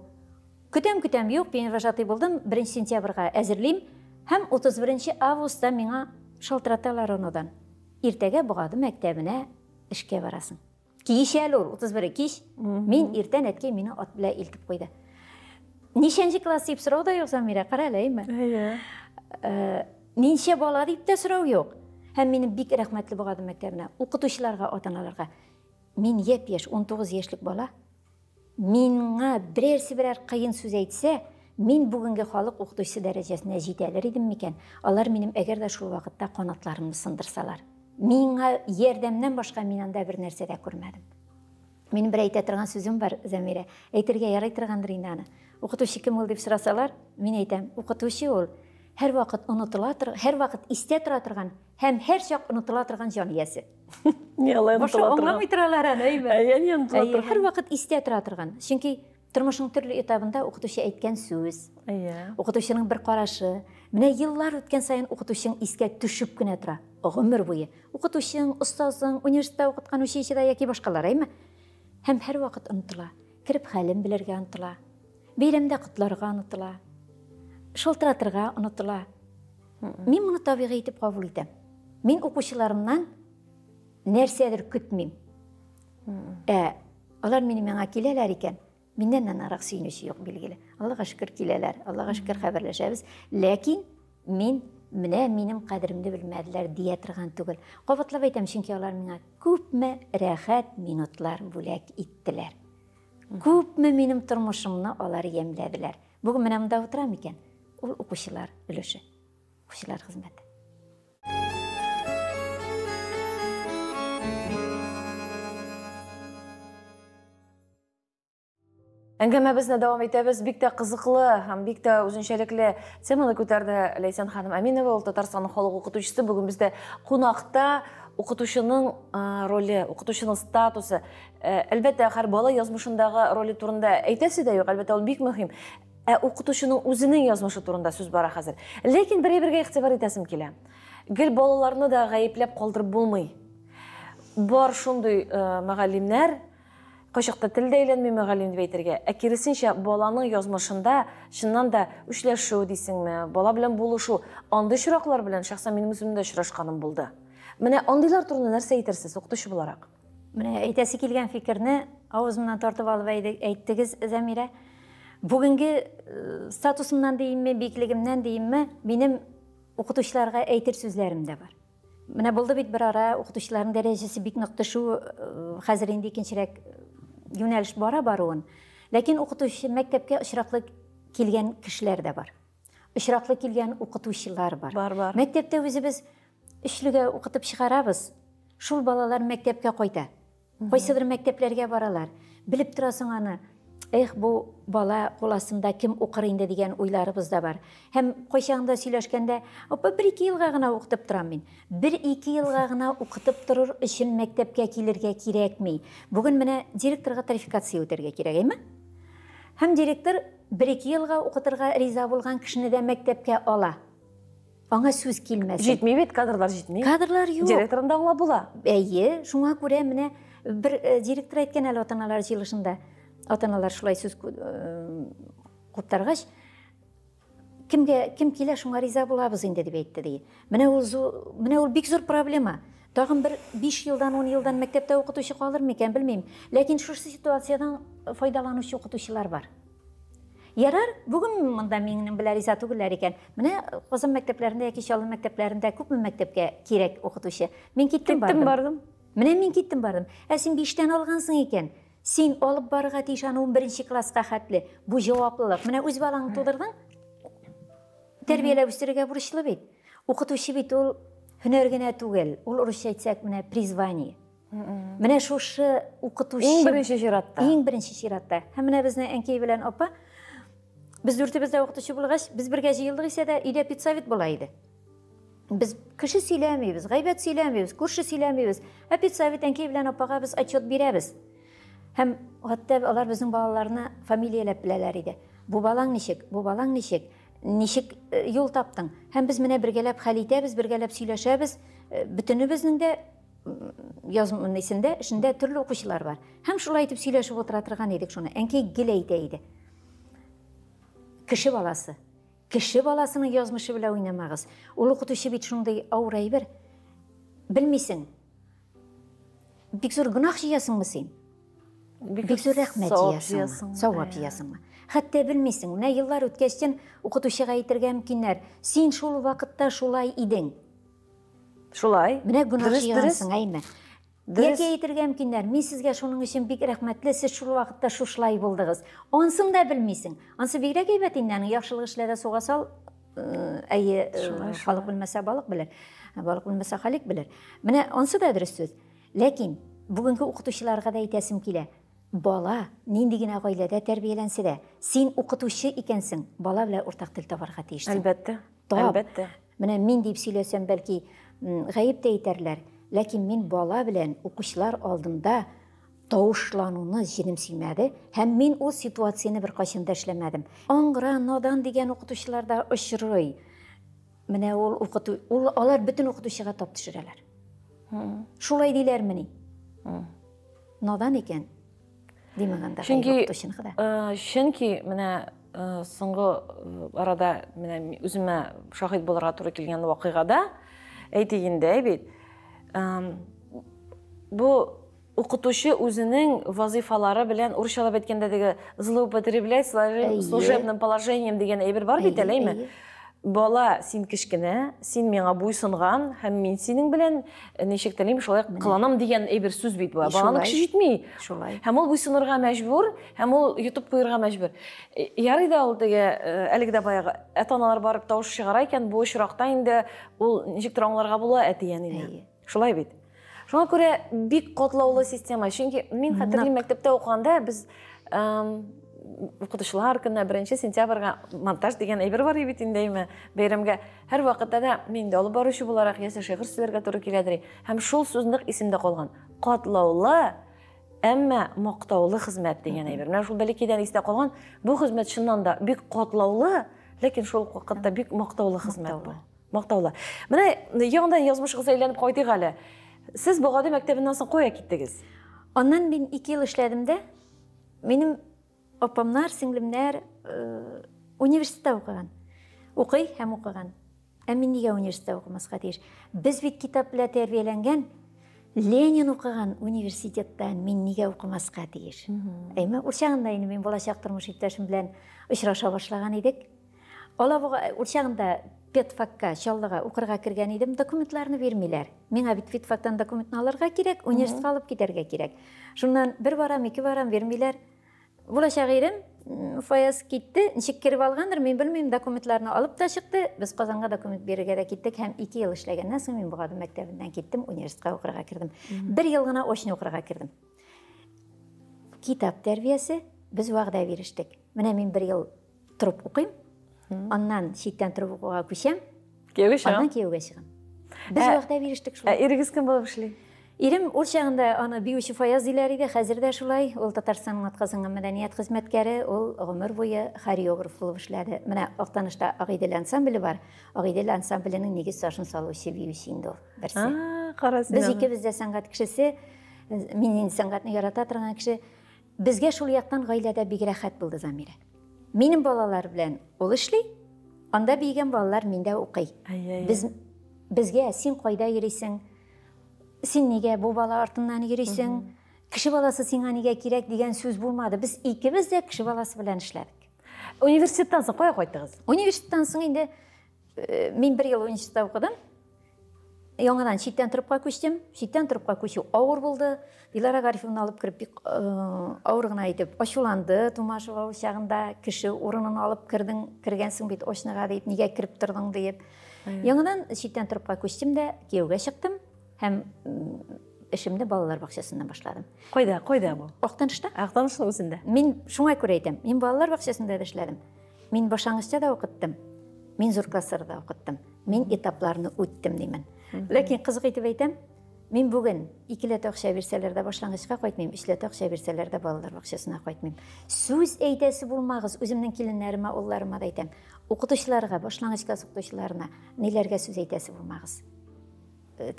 Көтәм, көтәм, юк, пионервожатый булдым, 1 сентябрьгә әзерлим. Һәм 31 августта миңа шалтыраталар онодан. Иртәгә Богады мәктәбенә эшкә барасың. Кич әле ул, 31 кич. Мин иртән әткәй мине ат белән илтеп куйды. Ничәнче класс дип сорау да юк, Замира, кара әле, әйме? Әйе. Ничә бала дип тә сорау юк. Һәм минем бик рәхмәтле Богады мәктәбенә, укытучыларга, ата-аналарга. Мин япь-яшь, 19 яшьлек бала. Миңа берәрсе берәр кыен сүз әйтсә, мин бүгенге халык укытучысы дәрәҗәсенә җитәлер идем микән? Алар минем әгәр дә шул вакытта канатларымны сындырсалар. Миңа ярдәмнән башка мин анда бер нәрсә дә күрмәдем. Минем бер әйтә торган сүзем бар, Зәмирә. Әйтергә ярый торгандыр инде аны. Укытучы кем ул дип сорасалар, мин әйтәм, укытучы ул һәрвакыт онытыла тор, һәрвакыт истә тора торган һәм һәрчак онытыла торган җан иясе. Ни алай Башы онытыла торган? аңламый торалар аны, әйме? Әйе, ни онытыла Әйе, торган? һәрвакыт истә тора торган. Чөнки тормышның төрле этабында укытучы әйткән сүз, Әйе. укытучының бер карашы. Менә еллар үткән саен укытучың искә төшеп кенә тора. Гомер буе. Укытучың, остазың, университетта укыткан училищеда яки башкалар, әйме? Һәм һәрвакыт онытыла. Кереп хәлен белергә онытыла. Бәйрәмдә котларга онытыла. Шалтыратырга онытыла. Мин моны табигый итеп кабул итәм. Мин укучыларымнан нәрсәдер көтмим. Ә алар мине миңа киләләр икән, миннән дә ныграк сөенүче юк, билгеле. Аллага шөкер киләләр, Аллага шөкер хәбәрләшәбез. Ләкин мин менә минем кадеремне белмәделәр дия торган түгел. Кабатлап әйтәм, чөнки алар миңа күпме рәхәт минутлар бүләк иттеләр. Күпме минем тормышымны алар ямьләделәр. Бүген менә монда утырам икән, ул укучылар өлеше, укучылар хезмәте. Әңгәмәбезне дәвам итәбез. Бик тә кызыклы һәм бик тә үзенчәлекле теманы күтәрде Ләйсән ханым Әминова. Ул Татарстанның халык укытучысы. Бүген бездә кунакта укытучының роле, укытучының статусы. Әлбәттә, һәр бала язмышындагы роле турында әйтәсе дә юк, әлбәттә, ул бик мөһим. Ә укытучының үзенең язмышы турында сүз бара хәзер. Ләкин бер әйбергә игътибар итәсем килә. Гел балаларны да гаепләп калдырып булмый. Бар шундый мөгаллимнәр, кайчакта тел дә әйләнми мөгаллим дип әйтергә, ә киресенчә баланың язмышында чыннан да үчләшү дисеңме, бала белән булышу, андый очраклар белән шәхсән минем үземнең дә очрашканым булды. Менә андыйлар турында нәрсә әйтерсез, укытучы буларак? Менә әйтәсе килгән фикерне авызымнан тартып алып әйттегез, Зәмирә. Бүгенге статусымнан диимме, биеклегемнән диимме, минем укытучыларга әйтер сүзләрем дә бар. Менә булды бит бер ара укытучыларның дәрәҗәсе бик нык төшү, хәзер инде икенчерәк юнәлеш бара баруын. Ләкин укытучы мәктәпкә очраклы килгән кешеләр дә бар. Очраклы килгән укытучылар бар. Бар, бар. Мәктәптә үзебез өчлегә укытып чыгарабыз. Шул балалар мәктәпкә кайта. Кайсыдыр мәктәпләргә баралар. Белеп торасың аны. Эх, бу бала кул астында кем укыр инде дигән уйларыбыз да бар. Һәм кайчагында сөйләшкәндә, апа, бер-ике елга гына укытып торам мин. Бер-ике елга гына укытып торыр өчен мәктәпкә килергә кирәкми. Бүген менә директорга тарификация үтәргә кирәк, әйме? Һәм директор бер-ике елга укытырга риза булган кешене дә мәктәпкә ала. Аңа сүз килмәсен. Җитми бит, кадрлар җитми. Кадрлар юк. Директорын да аңлап була. Әйе, шуңа күрә менә бер директор әйткән әле ата-аналар җыелышында. Ата-аналар шулай сүз куптаргач, кемгә кем килә, шуңа риза булабыз инде дип әйтте ди. Менә ул менә ул бик зур проблема. Тагын бер 5 елдан, 10 елдан мәктәптә укытучы калыр микән, белмим. Ләкин шушы ситуациядән файдаланучы укытучылар бар. Ярар, бүген монда минем белән риза түгелләр икән. Менә Казан мәктәпләрендә яки Чаллы мәктәпләрендә күпме мәктәпкә кирәк укытучы. Мин киттем, Киттем, бардым. бардым. Менә мин киттем, бардым. Ә син 5-тән алгансың икән. Син алып барырга тиеш аны 11 класска хәтле. Бу җаваплылык. Менә үз балаңны тудырдың. Тәрбияләп үстерергә бурычлы бит. Укытучы бит ул һөнәр генә түгел. Ул русча әйтсәк, менә призвание. Менә шушы укытучы Иң беренче чиратта. Иң беренче чиратта. Һәм менә безнең әнкәй белән апа, без дүртебез дә укытучы булгач, без бергә җыелдык исә дә өйдә педсовет була иде. Без кеше сөйләмибез, гайбәт сөйләмибез, күрше сөйләмибез. Ә педсовет әнкәй белән апага без отчет бирәбез. Һәм хәтта алар безнең балаларны фамилияләп беләләр иде. Бу балаң ничек? Бу балаң ничек? Ничек юл таптың? Һәм без менә бергәләп хәл итәбез, бергәләп сөйләшәбез. Бөтенебезнең дә язмын исендә, эшендә төрле укучылар бар. Һәм шулай итеп сөйләшеп утыра торган идек шуны. Әнкәй гел әйтә иде. Кеше баласы. Кеше баласының язмышы белән уйнамагыз. Ул укытучы бит шундый авыр әйбер. Белмисең. Бик зур гөнаһ җыясыңмы син? Бик зур рәхмәт җыясыңмы? Савап җыясыңмы? Хәтта белмисең. Менә еллар үткәчтен укытучыга әйтергә мөмкиннәр. Син шул вакытта шулай идең. Шулай. Менә гөнаһ җыйгансың, әйме? Яки әйтергә мөмкиннәр, мин сезгә шуның өчен бик рәхмәтле, сез шул вакытта шушылай булдыгыз. Ансын да белмисең. Ансы бигрәк әйбәт инде, аның яхшылык эшлә дә суга сал, әйе, халык белмәсә балык белер, балык белмәсә халик белер. Менә ансы да дөрес сүз. Ләкин бүгенге укытучыларга да әйтәсем килә. Бала нинди генә гаиләдә тәрбияләнсә дә, син укытучы икәнсең, бала белән уртак тел табарга тиешсең. Әлбәттә. Тап. Әлбәттә. Менә мин дип сөйләсәм, бәлки, гаеп тә итәрләр. Ләкин мин бала белән укучылар алдында тавышлануны җенем сөймәде һәм мин ул ситуацияне беркайчан да эшләмәдем. Аңгыра, надан дигән укытучылар да очрый. Менә ул укыту, ул алар бөтен укытучыга тап төшерәләр. Шулай диләрмени? Надан икән, димәк анда чөнки, укытучыныкы да. Чөнки менә соңгы арада менә үземә шаһит булырга туры килгән вакыйгада әйтик инде, бит, бу укытучы үзенең вазыйфалары белән, урысчалап әйткәндә, теге злоупотреблять служебным положением дигән әйбер бар бит әле, әйме? Бала, син кечкенә, син миңа буйсынган һәм мин синең белән ничек телим, шулай кыланам дигән әйбер сүз бит бу. Баланың көче җитми. Шулай. Һәм ул буйсынырга мәҗбүр, һәм ул йотып куерга мәҗбүр. Ярый да ул теге әлеге дә баягы ата-аналар барып тавыш чыгара икән, бу очракта инде ул ничектер аңларга була әти-әнине. Шулай бит. Шуңа күрә бик катлаулы система. Чөнки мин хәтерлим, мәктәптә укыганда без укытучылар көненә 1 сентябрьгә монтаж дигән әйбер бар бит инде, әйме, бәйрәмгә. Һәр вакытта да мин дә алып баручы буларак яисә шигырь сөйләргә туры киләдер. Һәм шул сүз нык исемдә калган. Катлаулы, әмма мактаулы хезмәт дигән әйбер. Менә шул бәләкәйдән истә калган. Бу хезмәт чыннан да бик катлаулы, ләкин шул ук вакытта бик мактаулы хезмәт бу. Мактаулы. Менә яңадан язмышыгызга әйләнеп кайтыйк әле. Сез Богады мәктәбеннән соң кая киттегез? Аннан мин 2 ел эшләдем дә, минем апамнар, сеңлемнәр университетта укыган. Укый һәм укыган. Ә мин нигә университетта укымаска тиеш? Без бит китап белән тәрбияләнгән, Ленин укыган университетта мин нигә укымаска тиеш? Әйме, ул чагында инде мин булачак тормыш иптәшем белән очраша башлаган идек. Алабуга ул чагында педфакка, Чаллыга укырга кергән идем, документларны бирмиләр. Миңа бит педфактан документны алырга кирәк, университетка алып китәргә кирәк. Шуннан бер барам, ике барам, бирмиләр. Булачак ирем Фаяз китте, ничек кереп алгандыр, мин белмим, документларны алып та чыкты. Без Казанга документ бирергә дә киттек һәм 2 ел эшләгәннән соң мин Богады мәктәбеннән киттем, университетка укырга кердем. Бер ел гына очно укырга кердем. Китап тәрбиясе, без вәгъдә бирештек. Менә мин бер ел торып укыйм, аннан читтән торып укуга күчәм. Кияүгә чыгам. Аннан кияүгә чыгам. Без вәгъдә бирештек шулай. Ә ирегез кем булып эшли? Ирем ул чагында аны биюче Фаяз диләр иде, хәзер дә шулай. Ул Татарстанның атказанган мәдәният хезмәткәре, ул гомер буе хореограф булып эшләде. Менә Актанышта Агыйдел ансамбле бар. Агыйдел ансамбленең нигез ташын салучы биюче инде ул берсе. Кара син. Без икебез дә сәнгать кешесе. Мин инде сәнгатьне ярата торган кеше. Безгә шул яктан гаиләдә бик рәхәт булды, Замирә. Минем балалар белән ул эшли, анда биегән балалар миндә укый. Без безгә син кайда йөрисең? Син нигә бу бала артыннан йөрисең? Кеше баласы сиңа нигә кирәк дигән сүз булмады. Без икебез дә кеше баласы белән эшләдек. Университеттан соң кая кайттыгыз? Университеттан соң инде мин бер ел университетта укыдым. Яңадан читтән торыпка күчтем. Читтән торыпка күчү авыр булды. Дилара Гарифовна алып кереп бик авыр гына итеп ачуланды Тумашева ул чагында. Кеше урынын алып кердең, кергәнсең бит очныга дип, нигә кереп тордың диеп. Яңадан читтән торыпка күчтем дә кияүгә чыктым һәм эшемне балалар бакчасыннан башладым. Кайда, кайда бу? Актанышта. Актанышның үзендә. Мин шуңа күрә әйтәм, мин балалар бакчасында да эшләдем. Мин башлангычта да укыттым. Мин зур классларда укыттым. Мин этапларны үттем димен. Ләкин кызык итеп әйтәм, мин бүген икеләтә акча бирсәләр дә башлангычка кайтмыйм, өчләтә акча бирсәләр дә балалар бакчасына кайтмыйм. Сүз әйтәсе булмагыз, үземнең киленнәремә, улларыма да әйтәм. Укытучыларга, башлангыч класс укытучыларына ниләргә сүз әйтәсе булмагыз.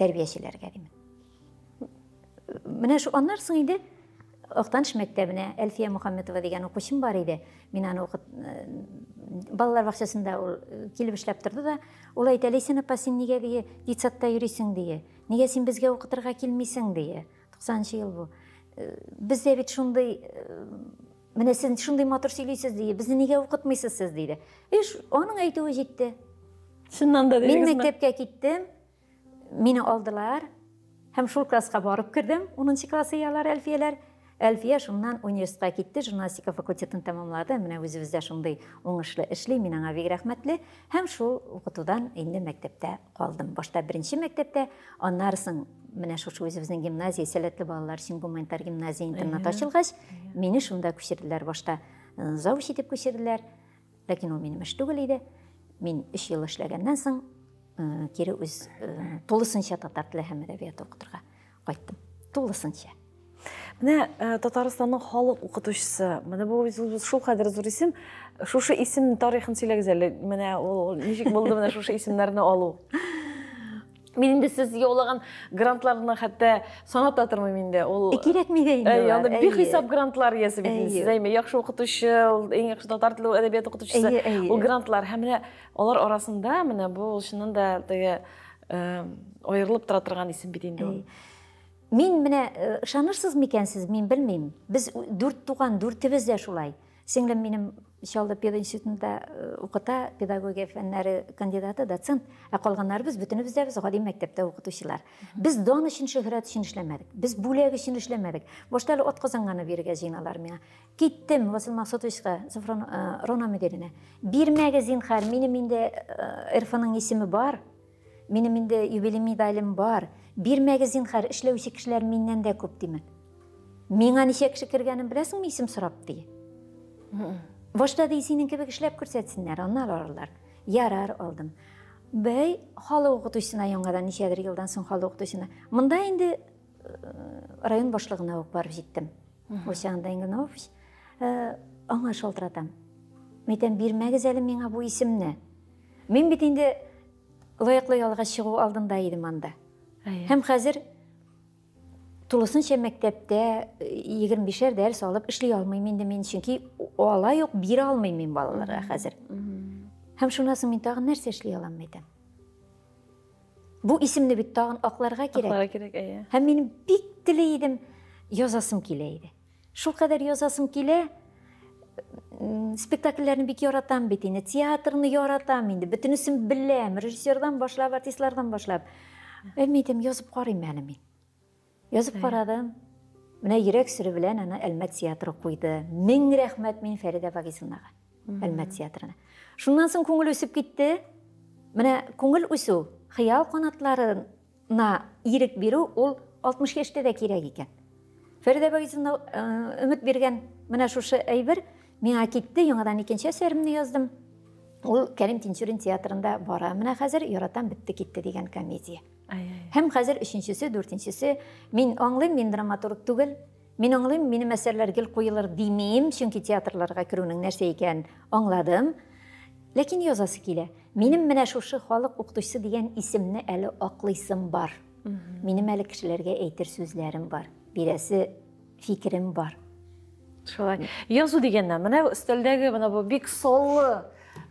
Тәрбиячеләргә димен. Менә шу аннан соң инде Актаныш мәктәбенә Әлфия Мухаммедова дигән укучым бар иде. Мин аны укыт балалар бакчасында ул килеп эшләп торды да, ул әйтә, Ләйсән апа, син нигә дие детсадта йөрисең дие. Нигә син безгә укытырга килмисең дие. 90 ел бу. Бездә бит шундый менә сез шундый матур сөйлисез дие. Безне нигә укытмыйсыз сез диде. Эш аның әйтүе җитте. Чыннан да Мин мәктәпкә киттем. Мине алдылар һәм шул класска барып кердем. 10 класс ияләр Әлфияләр. Әлфия шуннан университетка китте, журналистика факультетын тәмамлады. Менә үзебездә шундый уңышлы эшли, мин аңа бик рәхмәтле. Һәм шул укытудан инде мәктәптә калдым. Башта беренче мәктәптә, аннары соң менә шушы үзебезнең гимназия, сәләтле балалар өчен гуманитар гимназия интернат ачылгач, мине шунда күчерделәр. Башта завуч итеп күчерделәр. Ләкин ул минем эш түгел иде. Мин 3 ел эшләгәннән соң кире үз тулысынча татар теле һәм әдәбияты укытырга кайттым. Тулысынча. Менә Татарстанның халык укытучысы. Менә бу шул кадәр зур исем. Шушы исем тарихын сөйләгез әле. Менә ул ничек булды менә шушы исемнәрне алу? Мин инде сез яулаган грантларны хәтта санап та тормыйм инде. Ул кирәкми дә инде. Әйе, анда бихисап грантлар иясе бит инде сез, әйме, яхшы укытучы, ул иң яхшы татар теле әдәбияты укытучысы. Ул грантлар һәм менә алар арасында менә бу чыннан да теге аерылып тора торган исем бит инде ул. Мин менә ышанырсыз микән сез, мин белмим. Без дүрт туган, дүртебез дә шулай. Сеңлем минем Чаллы пединститутында укыта, педагогия фәннәре кандидаты, доцент. Ә калганнарыбыз бөтенебез дә без гади мәктәптә укытучылар. Без дан өчен, шөһрәт өчен эшләмәдек. Без бүләк өчен эшләмәдек. Башта әле ат казанганы бирергә җыеналар миңа. Киттем Васил Максутовичка, Зуфран Рона мөдиренә. Бирмәгез, зинһар, минем инде РФның исеме бар. Минем инде юбилей медалем бар. Бирмәгез, зинһар, эшләүче кешеләр миннән дә күп димен. Миңа ничә кеше кергәнен беләсеңме, исем сорап ди. Башта ди синең кебек эшләп күрсәтсеннәр, аннан алырлар. Ярар, алдым. Бәй, халык укытучысына яңадан ничәдер елдан соң халык укытучысына. Монда инде район башлыгына ук барып җиттем. Ул чагында Ингел Навафович, аңа шалтыратам. Мәйтәм, бирмәгез әле миңа бу исемне. Мин бит инде лаеклы ялга чыгу алдында идем анда. Һәм хәзер тулысынча мәктәптә 25-әр дәрес алып эшли алмыйм инде мин, чөнки алай ук бирә алмыйм мин балаларга хәзер. Һәм шуннан соң мин тагын нәрсә эшли алам әйтәм. Бу исемне бит тагын акларга кирәк. Акларга кирәк, әйе. Һәм мин бик тели идем, язасым килә иде. Шул кадәр язасым килә, спектакльләрне бик яратам бит инде, театрны яратам инде, бөтенесен беләм, режиссердан башлап, артистлардан башлап. Әмма әйтәм, язып карыйм әле мин. Язып карадым. Менә йөрәк сүре белән аны Әлмәт театры куйды. Мең рәхмәт мин Фәридә Вагизовнага, Әлмәт театрына. Шуннан соң күңел үсеп китте. Менә күңел үсү, хыял канатларына ирек бирү ул 60 яшьтә дә кирәк икән. Фәридә Вагизовна өмет биргән менә шушы әйбер миңа китте, яңадан икенче әсәремне яздым. Ул Кәрим Тинчурин театрында бара. Менә хәзер яратам бетте китте дигән комедия. Һәм хәзер өченчесе, дүртенчесе. Мин аңлыйм, мин драматург түгел. Мин аңлыйм, минем әсәрләр гел куелыр димим, чөнки театрларга керүнең нәрсә икәнен аңладым. Ләкин язасы килә. Минем менә шушы халык укытучысы дигән исемне әле аклыйсым бар. Минем әле кешеләргә әйтер сүзләрем бар, бирәсе фикерем бар. Шулай. Язу дигәннән, менә өстәлдәге менә бу бик саллы,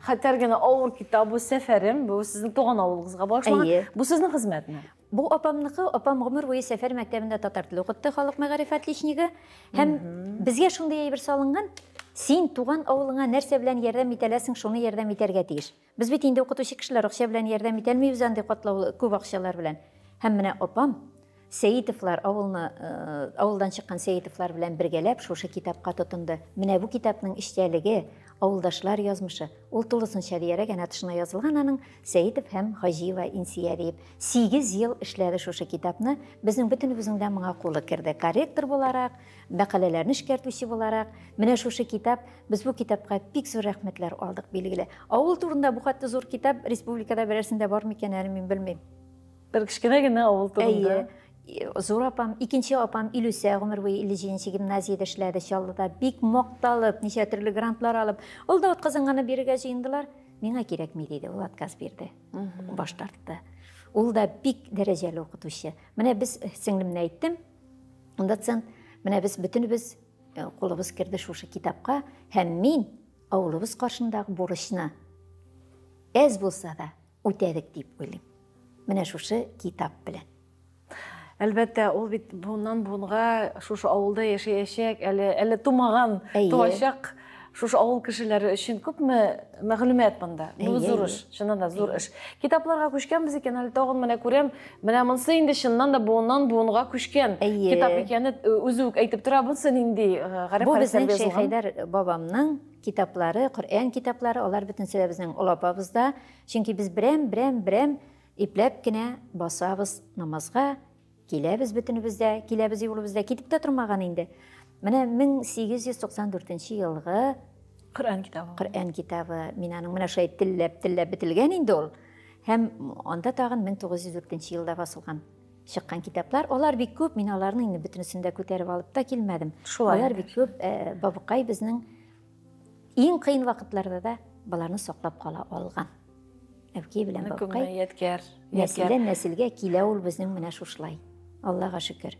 хәтәр генә авыр китап, бу Сәфәрем, бу сезнең туган авылыгызга багышланган. Бу сезнең хезмәтме? Бу апамныкы, апам гомер буе Сәфәр мәктәбендә татар теле укытты, халык мәгариф отличнигы. Һәм безгә шундый әйбер салынган, син туган авылыңа нәрсә белән ярдәм итә аласың, шуны ярдәм итәргә тиеш. Без бит инде укытучы кешеләр акча белән ярдәм итә алмыйбыз андый катлаулы күп акчалар белән. Һәм менә апам Сәитовлар авылны, авылдан чыккан Сәитовлар белән бергәләп шушы китапка тотынды. Менә бу китапның эчтәлеге, авылдашлар язмышы, ул тулысынча диярәк әнә тышына язылган аның Сәитов һәм Хаҗиева Инсия диеп. 8 ел эшләде шушы китапны. Безнең бөтенебезнең дә моңа кулы керде. Корректор буларак, мәкаләләрне эшкәртүче буларак, менә шушы китап, без бу китапка бик зур рәхмәтләр алдык, билгеле. Авыл турында бу хәтле зур китап республикада берәрсендә бар микән әле мин белмим. Бер кечкенә генә авыл турында. Әйе. Зур апам, икенче апам Илүсә гомер буе 57 гимназиядә эшләде Чаллыда. Бик макталып, ничә төрле грантлар алып, ул да атказанганы бирергә җыендылар. Миңа кирәкми диде, ул отказ бирде. Баш тартты. Ул да бик дәрәҗәле укытучы. Менә без сеңлемне әйттем, доцент, менә без бөтенебез кулыбыз керде шушы китапка һәм мин авылыбыз каршындагы бурычны әз булса да үтәдек дип уйлыйм. Менә шушы китап белән. Әлбәттә, ул бит буыннан буынга шушы авылда яшәячәк, әле тумаган, туачак Шушы авыл кешеләре өчен күпме мәгълүмат монда. Бу зур эш, чыннан да зур эш. Китапларга күчкәнбез икән, әле тагын менә күрәм, менә монысы инде чыннан да буыннан буынга күчкән китап икәне үзе үк әйтеп тора. Монысы нинди гарәп Бу безнең Шәйхәйдәр бабамның китаплары, Коръән китаплары, алар бөтенесе дә безнең олы апабызда. Чөнки без берәм, берәм, берәм ипләп кенә басабыз намазга. Киләбез бөтенебез дә, киләбез юлыбыз да, китеп тә тормаган инде. Менә 1894 елгы Коръән китабы. Коръән китабы. Мин аның менә шулай телләп, телләп бетелгән инде ул. Һәм анда тагын 1904 елда басылган чыккан китаплар. Алар бик күп, мин аларны инде бөтенесен дә күтәреп алып та килмәдем. Шулай. Алар бик күп. Э, бабыкай безнең иң кыен вакытларда да баларны саклап кала алган. Әбкәй белән бабкай. Ядкәр. Нәселдән нәселгә килә ул безнең менә шушылай. Аллага шөкер.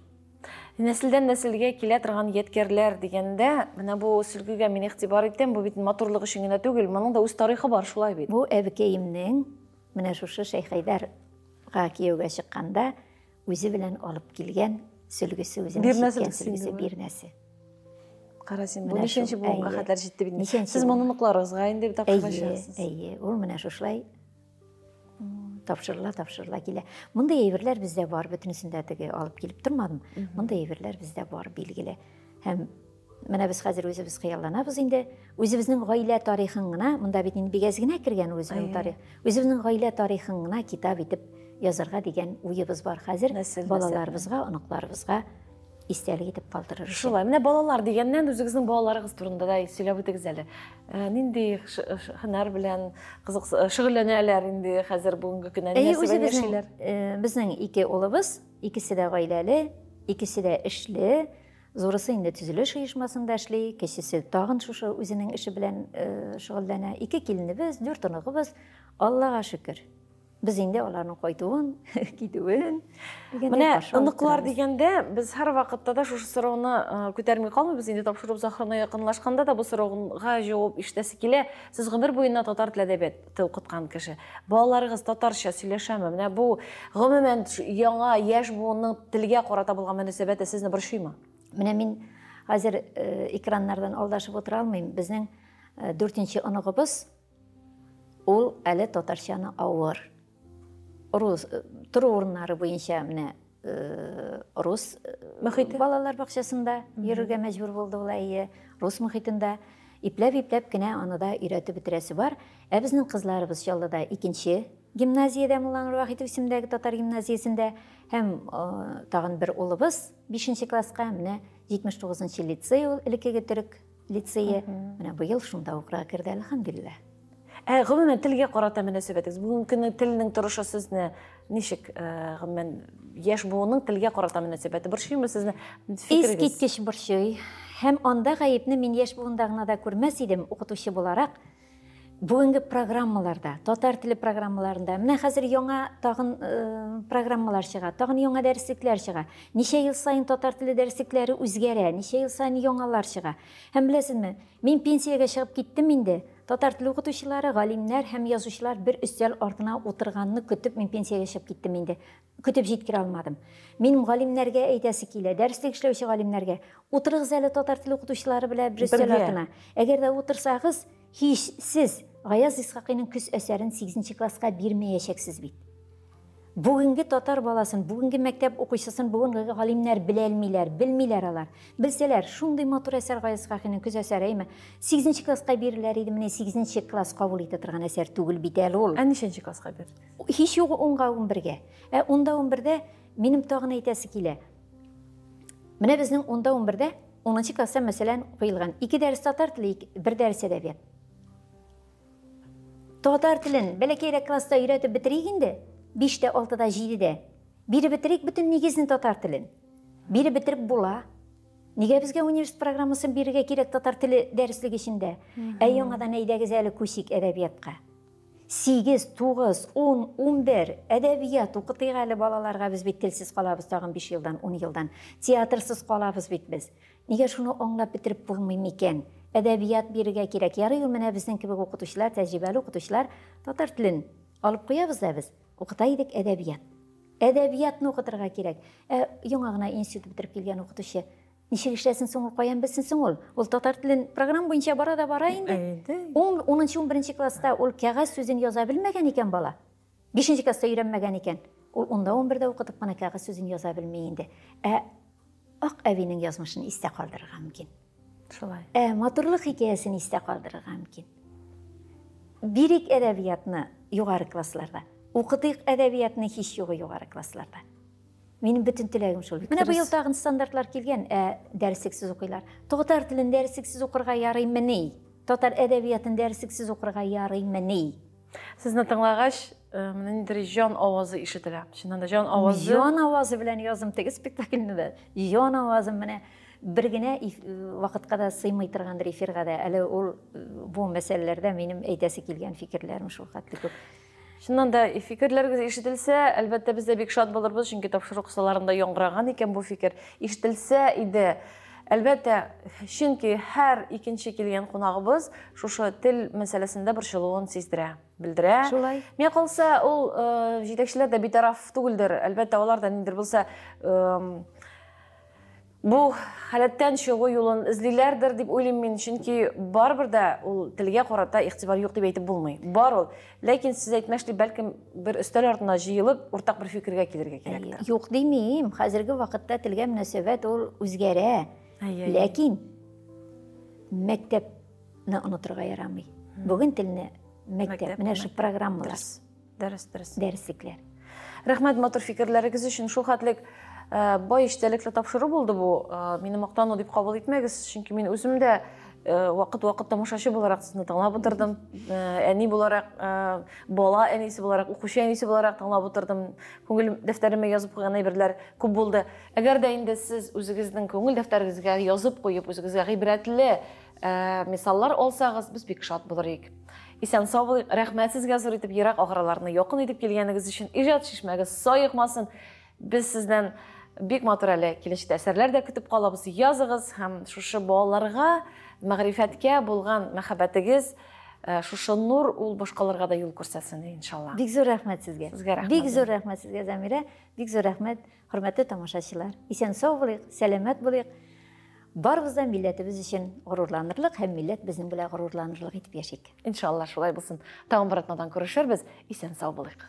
Нәселдән нәселгә килә торган ядкәрләр дигәндә, менә бу сөлгегә мин игътибар иттем, бу бит матурлык өчен генә түгел, моның да үз тарихы бар, шулай бит. Бу әбекәемнең менә шушы Шәйхәйдәргә кияүгә чыкканда үзе белән алып килгән сөлгесе, үзенең чиккән сөлгесе, бирнәсе. Кара син, бу ничәнче буынга хәтләр җитте бит. Сез моны оныкларыгызга инде тапшырачаксыз. Әйе, әйе, ул менә шушылай тапшырыла, тапшырыла килә. Мондый әйберләр бездә бар, бөтенесен дә теге алып килеп тормадым. Мондый әйберләр бездә бар, билгеле. Һәм менә без хәзер үзебез хыялланабыз инде. Үзебезнең гаилә тарихын гына, монда бит инде бик әз генә кергән үзебезнең тарих. Үзебезнең гаилә тарихын гына китап итеп язарга дигән уебыз бар хәзер. Балаларыбызга, оныкларыбызга истәлек итеп калдырыр өчен. Шулай. Менә балалар дигәннән үзегезнең балаларыгыз турында да сөйләп үтегез әле. Нинди һөнәр белән кызык шөгыльләнәләр инде хәзер бүгенге көндә? Нәрсә белән яшиләр? Безнең ике улыбыз, икесе дә гаиләле, икесе дә эшле. Зурысы инде төзелеш оешмасында эшли, кечесе тагын шушы үзенең эше белән шөгыльләнә. Ике киленебез, дүрт оныгыбыз, Аллага шөкер. Без инде аларның кайтуын, китүен дигәндә. Менә оныклар дигәндә, без һәрвакытта да шушы сорауны күтәрми калмыйбыз. Инде тапшыруыбыз ахырына якынлашканда да бу сорауга җавап ишетәсе килә. Сез гомер буена татар теле әдәбияты укыткан кеше. Балаларыгыз татарча сөйләшәме? Менә бу гомумән яңа яшь буынның телгә карата булган мөнәсәбәте сезне борчыймы? Менә мин хәзер экраннардан алдашып утыра алмыйм. Безнең дүртенче оныгыбыз Ул әле татарчаны авыр. Рус тору урыннары буенча менә рус мөхите балалар бакчасында йөрергә мәҗбүр булды ул, әйе, рус мөхитендә. Ипләп-ипләп кенә аны да өйрәтеп бетерәсе бар. Ә безнең кызларыбыз Чаллыда икенче гимназиядә, Мулланур Вахитов исемендәге татар гимназиясендә, һәм тагын бер улыбыз 5 класска, менә 79 лицей ул, элеккеге төрек лицее. Менә быел шунда укырга керде, әлхәмдүлилләһ. Ә гомумән телгә карата мөнәсәбәтегез, бүгенге көннең теленең торышы сезне ничек, гомумән яшь буынның телгә карата мөнәсәбәте борчыймы сезне? Фикерегез? Искиткеч борчый. Һәм анда гаепне мин яшь буында гына да күрмәс идем, укытучы буларак. Бүгенге программаларда, татар теле программаларында, менә хәзер яңа тагын программалар чыга, тагын яңа дәреслекләр чыга. Ничә ел саен татар теле дәреслекләре үзгәрә, ничә ел саен яңалар чыга. Һәм беләсезме, мин пенсиягә чыгып киттем инде. Татар теле укытучылары, галимнәр һәм язучылар бер өстәл артына утырганны көтеп мин пенсиягә чыгып киттем инде. Көтеп җиткерә алмадым. Минем галимнәргә әйтәсе килә, дәреслек эшләүче галимнәргә, утырыгыз әле татар теле укытучылары белән бер өстәл артына. Әгәр дә утырсагыз, һич сез Гаяз Исхакыйның көз әсәрен 8 класска бирмәячәксез бит. Бүгенге татар баласын, бүгенге мәктәп укучысын бүгенге галимнәр беләлмиләр, белмиләр алар. Белсәләр, шундый матур әсәр Гаяз Исхакыйның көз әсәре, әйме? 8 класска биреләр иде, менә 8 класс кабул итә торган әсәр түгел бит әле ул. Ә ничәнче класска бирде? Һич югы 10-га 11-гә. Ә 10-да 11-дә минем тагын әйтәсе килә. Менә безнең 10-да 11-дә 10 класста, мәсәлән, куелган 2 дәрес татар теле, 1 дәрес әдәбият. Татар телен бәләкәйрәк класста өйрәтеп бетерик инде, 5-тә, 6-да, 7-дә. Биреп бетерик бөтен нигезне татар телен. Биреп бетереп була. Нигә безгә университет программасын бирергә кирәк татар теле дәреслеге эчендә? Ә яңадан әйдәгез әле күчик әдәбиятка. 8, 9, 10, 11 әдәбият укытыйк әле балаларга, без бит телсез калабыз тагын 5 елдан, 10 елдан. Театрсыз калабыз бит без. Нигә шуны аңлап бетереп булмый микән? Әдәбият бирергә кирәк. Ярый ул менә безнең кебек укытучылар, тәҗрибәле укытучылар татар телен алып куябыз да без, укыта идек әдәбият. Әдәбиятны укытырга кирәк. Ә яңа гына институт бетереп килгән укытучы Ничек эшләсен соң ул, каян белсен соң ул? Ул татар телен программа буенча бара да бара инде. Инде. 10, 10, 11 класста ул кәгазь сүзен яза белмәгән икән бала. 5 класста өйрәнмәгән икән. Ул 10-да 11-дә укытып кына кәгазь сүзен яза белми инде. Ә Ак әбинең язмышын истә калдырырга мөмкин. Шулай. Ә матурлык хикәясен истә калдырырга мөмкин. Бирик әдәбиятны югары классларда. Укытыйк әдәбиятны һич югы югары классларда. Минем бөтен теләгем шул. Менә быел тагын стандартлар килгән, ә дәреслексез укыйлар. Татар телен дәреслексез укырга ярыймыни? Татар әдәбиятын дәреслексез укырга ярыймыни? Сезне тыңлагач, менә ниндидер җан авазы ишетелә. Чыннан да җан авазы. Җан авазы белән яздым теге спектакльне дә. Җан авазым менә бер генә вакытка да сыймый торгандыр эфирга да. Әле ул бу мәсьәләләрдә минем әйтәсе килгән фикерләрем шул хәтле күп. Чыннан да, фикерләрегез ишетелсә, әлбәттә, без дә бик шат булырбыз, чөнки тапшыру кысаларында яңгыраган икән бу фикер. Ишетелсә иде, әлбәттә, чөнки һәр икенче килгән кунагыбыз шушы тел мәсьәләсендә борчылуын сиздерә, белдерә. Шулай. Миңа калса, ул җитәкчеләр дә битараф түгелдер. Әлбәттә, алар да ниндидер булса, бу халәттән чыгу юлын эзлиләрдер дип уйлыйм мин, чөнки барыбер дә ул телгә карата игътибар юк дип әйтеп булмый. Бар ул. Ләкин сез әйтмешли, бәлкем бер өстәл артына җыелып, уртак бер фикергә килергә кирәктер. Юк димим. Хәзерге вакытта телгә мөнәсәбәт ул үзгәрә. Ләкин мәктәпне онытырга ярамый. Бүген телне мәктәп, менә шу программалар. Дөрес, дөрес. Дәреслекләр. Рәхмәт матур фикерләрегез өчен. Шул хәтлек бай эчтәлекле тапшыру булды бу. Мине мактану дип кабул итмәгез, чөнки мин үзем дә вакыт-вакыт тамашачы буларак сезне тыңлап утырдым. Әни буларак, бала әнисе буларак, укучы әнисе буларак тыңлап утырдым. Күңел дәфтәремә язып куйган әйберләр күп булды. Әгәр дә инде сез үзегезнең күңел дәфтәрегезгә язып куеп, үзегезгә гыйбрәтле мисаллар алсагыз, без бик шат булыр идек. Исән сау булыйк. Рәхмәт сезгә зур итеп ерак аграларны якын итеп килгәнегез өчен. Иҗат чишмәгез саекмасын. Без сездән бик матур әле киләчәктә әсәрләр дә көтеп калабыз. Языгыз һәм шушы балаларга, мәгърифәткә булган мәхәббәтегез, шушы нур ул башкаларга да юл күрсәтсен, иншалла. Бик зур рәхмәт сезгә. Сезгә рәхмәт. Бик зур рәхмәт сезгә, Замирә. Бик зур рәхмәт, хөрмәтле тамашачылар. Исән сау булыйк, сәламәт булыйк. Барыбыз да милләтебез өчен горурланырлык һәм милләт безнең белән горурланырлык итеп яшик. Иншалла шулай булсын. Тагын бер атнадан күрешербез. Исән сау булыйк.